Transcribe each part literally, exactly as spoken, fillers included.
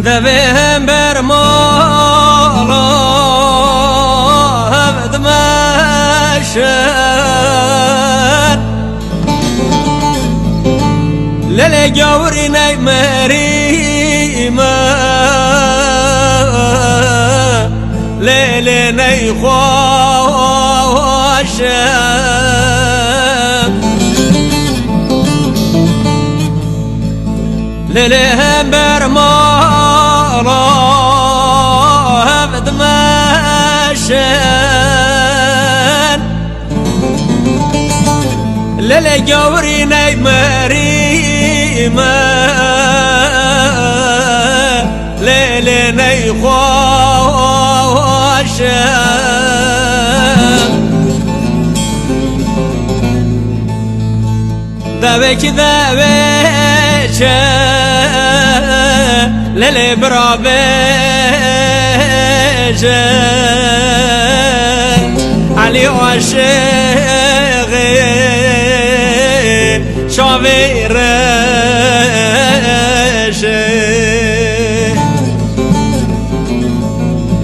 Devê hember mala hev dimeşin. Lelê gawrî ney merî me, lêlê ney xweş e. Lêlê hember mala hev dimeşin. Lêlê gawrî ney merî me, lêlê ney xweş e. Devê ki devê çe, lêlê bira bêje, Elî aşiqê çavê reşê.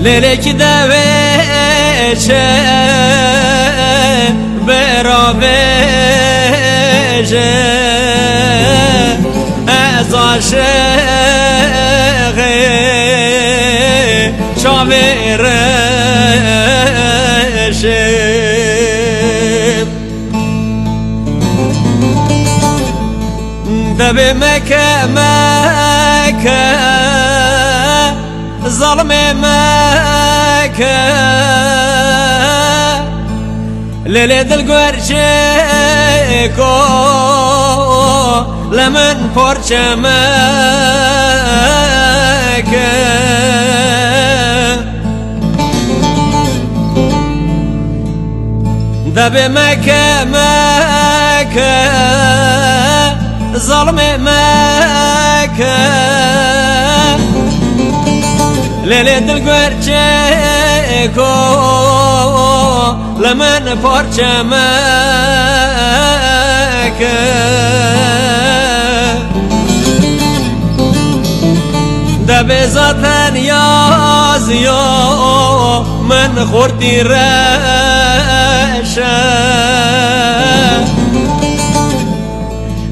Lêlê ki devê çe, bira bêje, ez aşiqê çavê reşê. Devê meke, meke, zalmê meke. Lêlê dilguerçêko li min parçe meke. Devê meke, meke, zalmê meke. Lêlê dilguerçêko li min parçe meke. Devê zaten yaziyo min xurtî reşe.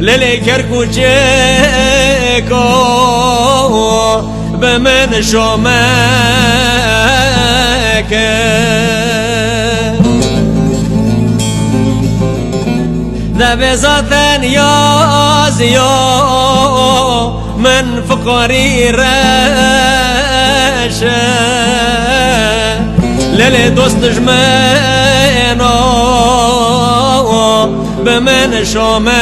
Lêlê Kerkûçêko bi min şomeke. Devê zaten yaziyo min fiqarî reşe. Lêlê dost dijmeno bi min şomeke.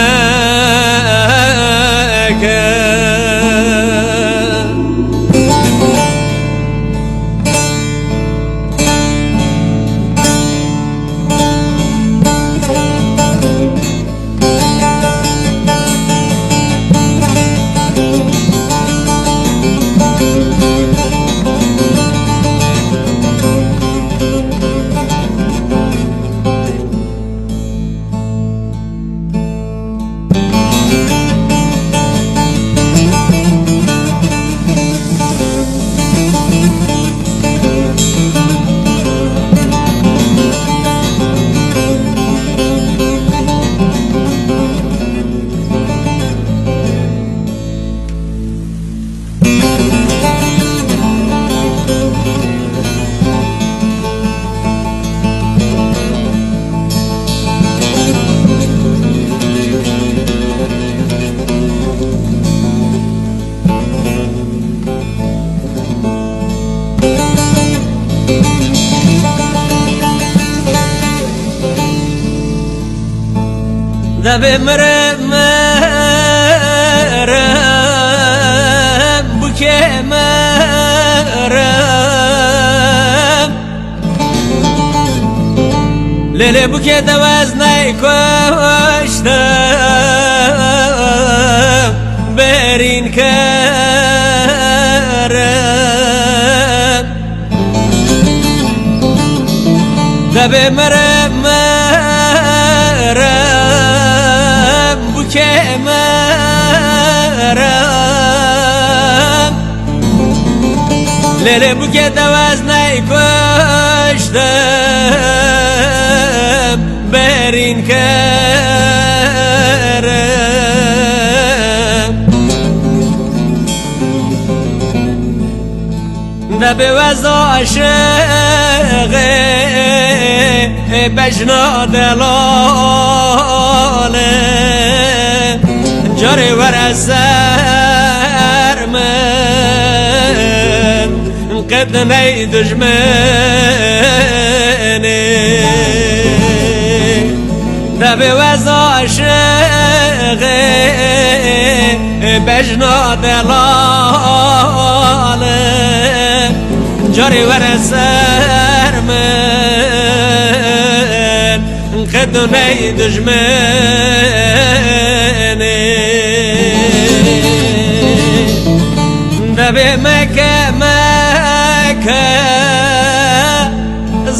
Bê mirim, mirim, bûkê mirim. Lê, lê bûkê te wez ney kuştim, berîn kerim. Debê mirim, mirim, bûkê mirim. Lê, lê bûkê te wez ney kuştim, berîn kerim. Debê wez aşiqê bejna delalê, carê were ser min, qet ney dijmenê. Debê wez aşiqê bejna delalê, carê were ser min, qet ney dijmenê. Debê meke, meke,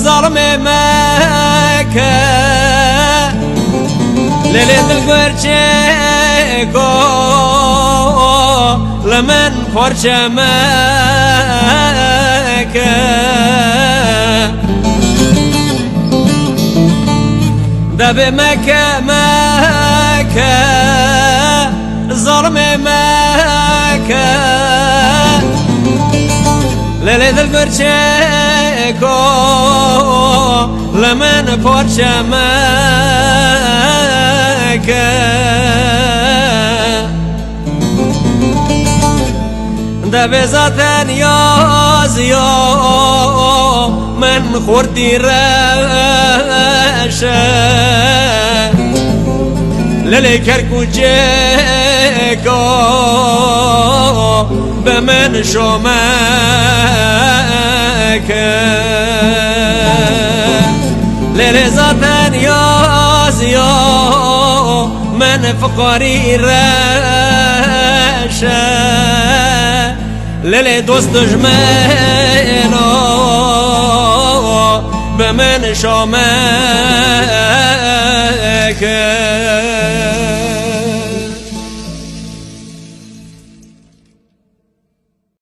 zalimê meke. Lê, lê dilgurçêko, li min parçe meke. Debê meke, meke, zalimê meke. Lê, lê dilgurçêko, li min parçe meke. Debê zaten yaziya min xurtî reş e. Lê, lê Kerkûkêko bi min şo meke. Lê, lê zaten yaziya min fiqarî reş e. Lê, lê dost dijmeno bi min şo meke.